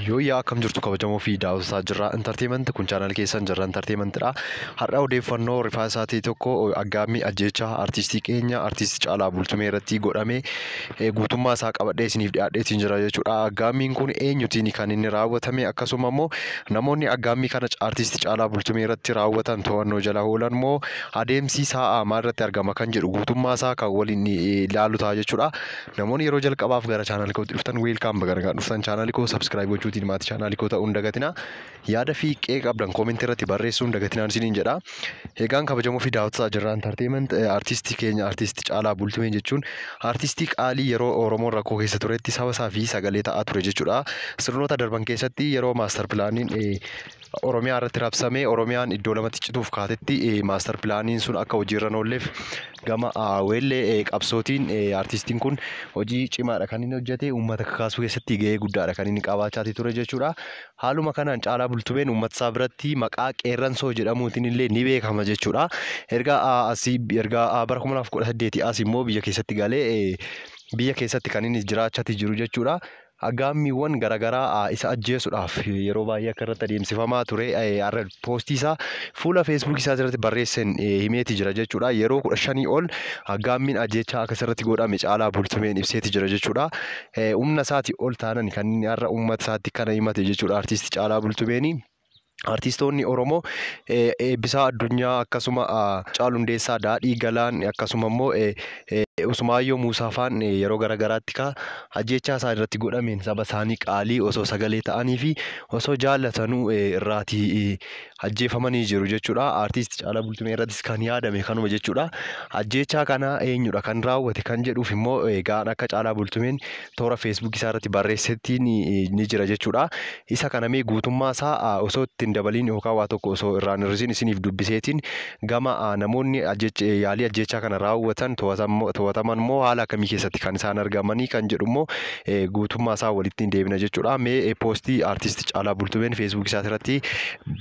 Yooyyaa akkam jirtu kabajamoo fi daawwataa jirra. Entertainment kun channel keessan jirra entertainmentidha. Har'a odeeffannoo rifaasaa ta'e tokko aggaammii ajjeechaa artistii keenya artistii Caalaa Bultumee irratti godhame guutummaa isaa qabadhee isiniif dhiyaadheetiin jira jechuudha. Aggaammiin kun eenyutiin kan inni raawwatame, akkasuma immoo namoonni aggaammii kana artistii Caalaa Bultumee irratti raawwatan to'annoo jala oolan moo adeemsi isaa maal irratti argama kan jedhu guutummaa isaa kan waliin ilaallu ta'a jechuudha. Namoonni yeroo jalqabaaf gara channel kootti dhuftan, welcome, baga dhuftan. Channel koo subscribe gochuutiin maatii channel koo ta'uu hin dagatinaa. Yaada fi qeeqa qabdan comment irratti barreessuu hin dagatinaan isiniin jedha. Egaan kabajamoo fi daawwattoota jirra entertainment, artistii keenya artistii Caalaa Bultumee jechuun artistii qaalii yeroo Oromoon rakkoo keessa turetti saba isaa fi sagalee ta'aa ture jechuudha. Sirnoota darban keessatti yeroo master planiin Oromiyaa irratti rabsamee Oromiyaan iddoo lamatti cituuf kaatetti, master planiin sun akka hojiirra hin oolleef gama weellee qabsootiin artistiin kun hojii cimaadha kan inni hojjete. Uummata kakaasuu keessatti gahee guddaadha kan inni qabaachaa ture jechuudha. Haaluma kanaan Caalaa Bultumeen uummata isaa biratti maqaa Qeerransoo jedhamuutiin illee ni beekama jechuudha. Erga asii erga bara 2018 as immoo biyya keessatti galee biyya keessatti kan inni jiraachaa jiru jechuudha. Aggaammiiwwan garaagaraa isa ajjeesuudhaaf yeroo baay'ee akka irratti adeemsifamaa ture har'a post isaa fuula Facebook isaa irratti barreesseen himeeti jira jechuudha. Yeroo 15 ol aggaammiin ajjeechaa akka irratti godhame Caalaa Bultumeen ibseeti jira jechuudha. Humna isaatii ol taanan kan inni har'a uummata isaatti kana himate jechuudha artistii Caalaa Bultumeeni. Artistoonni Oromoo Eebbisaa Addunyaa, akkasuma Haacaaluu Hundeessaa, Daadhii Galaan, akkasuma immoo Usmaayyoo Muusaa faan yeroo garaagaraatti ka ajjeechaa isaa irratti godhameen saba isaanii qaalii osoo sagalee ta'anii fi osoo jaallatanuu irraatii ajjeefamanii jiru jechuudha. Artiist Caalaa Bultumee irrattis kan yaadame kanuma jechuudha. Ajjeechaa kana eenyudha kan raawwate kan jedhuuf immoo egaan akka Caalaa Bultumeen toora Facebook isaa irratti barreessetti ni jira jechuudha. Isa kana mee guutummaa isaa osoo itti hin dabaliin yookaan waa tokko osoo irraan hir'isiin isiniif dubbiseetiin, gama namoonni yaalii ajjeechaa kana raawwatan to'ataman immoo haala akkamii keessatti kan isaan argamanii kan jedhu immoo guutummaa isaa walitti hin deebina jechuudha. Mee post artiist Caalaa Bultumeen Facebook isaa irratti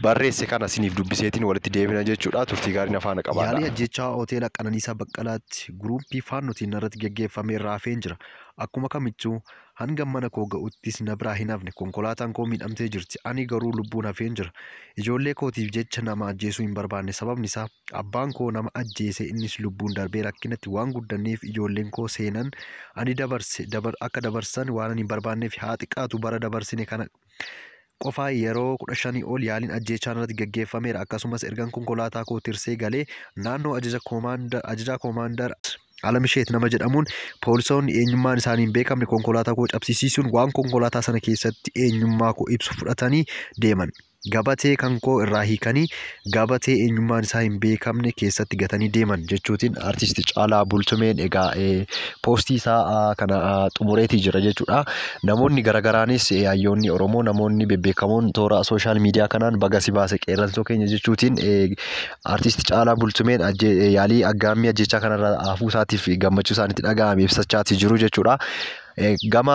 barreesse kana isiniif dubbiseetiin walitti deebina jechuudha. Turtii gaarii afaana qabaadha. Yaalii ajjeechaa hoteela Qananiisaa Baqqalaatti group Faannootiin irratti geggeeffame irraa hafeen jira. Akkuma kamichuu hanga mana koo ga'uttis na biraa hin hafne. Konkolaataan koo miidhamtee jirti. Ani garuu lubbuun hafeen jira. Ijoollee kootiif jecha nama ajjeesuu hin barbaanne. Sababni isaa abbaan koo nama ajjeese, innis lubbuun darbee rakkinatti waan guddanneef ijoolleen koo seenan ani dabarse akka dabarsan waan ani hin barbaanneef, haa xiqqaatu bara dabarsine kana qofaa yeroo 15 ol yaaliin ajjeechaa irratti geggeeffameera. Akkasumas ergan konkolaataa koo tirsee galee naannoo ajajaa koomaandar Alamisheet nama jedhamuun poolisoonni eenyummaan isaanii hin beekamne konkolaataa koo cabsisiisuun waan konkolaataa sana keessatti eenyummaa koo ibsu fudhatanii deeman. Gabatee kan koo irraa hiikanii gabatee eenyummaan isaa hin beekamne keessatti gatanii deeman jechuutiin artisti Caalaa Bultumeen egaa post isaa kana xumureetii jira jechuudha. Namoonni garaagaraanis, hayyoonni Oromoo, namoonni bebbeekamoon toora social media kanaan "Baga si baase qeerransoo keenya" jechuutiin artisti Caalaa Bultumeen yaalii aggaammii ajjechaa kanarraa hafuu isaatiif gammachuu isaaniitti dhaga'ame ibsachaatii jiru jechuudha. Gama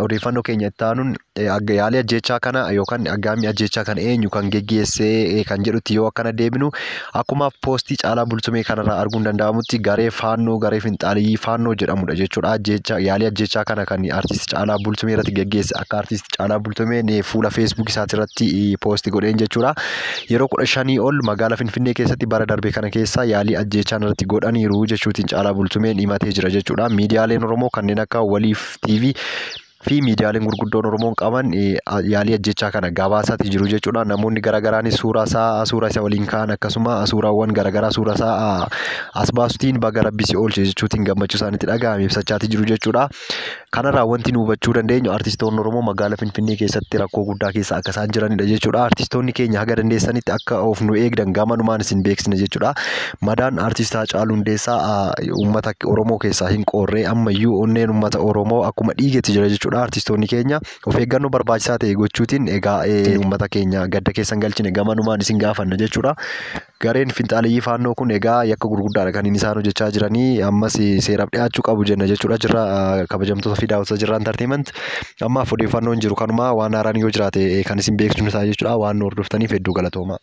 odeeffannoo keenya itti aanuun, yaalii ajjechaa kana yookaan aggaammii ajjechaa kana eenyu kan geggeessee kan jedhutti yoo akkana deebinu, akkuma post Caalaa Bultumee kanarraa arguun danda'amutti garee Faannoo, garee finxaaliyii Faannoo jedhamudha jechuudha. Yaalii ajjechaa kana kan artisti Caalaa Bultumee irratti geggeesse akka artisti Caalaa Bultumeen fuula Facebook isaati irratti post godheen jechuudha. Yeroo 15 ol magaalaa Finfinnee keessatti bara darbe kana keessa yaalii ajjechaa irratti godhaniiru jechuutiin Caalaa Bultumeen himatee jira jechuudha. Miidiyaaleen Oromoo kanneen akka Waliif TV fi miidiyaaleen gurguddoon Oromoon qaban yaalii ajjechaa kana gabaasaatii jiru jechuudha. Namoonni garaagaraanis suuraa isaa, suuraa isa waliin ka'an, akkasuma suuraawwan garaagaraa suuraa isaa as baasuutiin "Baga rabbi si oolche" jechuutiin gammachuu isaaniitti dhaga'ame ibsachaatii jiru jechuudha. Kanarraa wanti nu hubachuu dandeenyu artistoonni Oromoo magaalaa Finfinnee keessatti rakkoo guddaa keessa akka isaan jiranidha jechuudha. Artistoonni keenya haga dandeessanitti akka of nu eegdan gamanumaan isin beeksisna jechuudha. Madaan artist Haacaaluu Hundeessaa uummata Oromoo keessaa hin qoorree, ammayyuu onneen uummata Oromoo akkuma dhiigetti jira jechuudha. Artistoonni keenya of eeggannoo barbaachisaa ta'e gochuutiin egaa uummata keenya gadda keessan galchine gamanumaan isin gaafanna jechuudha. Gareen finxaaleyyii Faannoo kun egaa yakka gurguddaadha kan inni isaan hojjechaa jiranii, ammas seeraaf dhiyaachuu qabu jenna jechuudha. Jirra kabajamtoota fi daawwattoota Jirra Entertainment. Ammaaf odeeffannoon jiru kanuma. Waan haaraan yoo jiraate kan isin beeksisnu ta'a jechuudha. Waan nu hordoftaniif hedduu galatooma.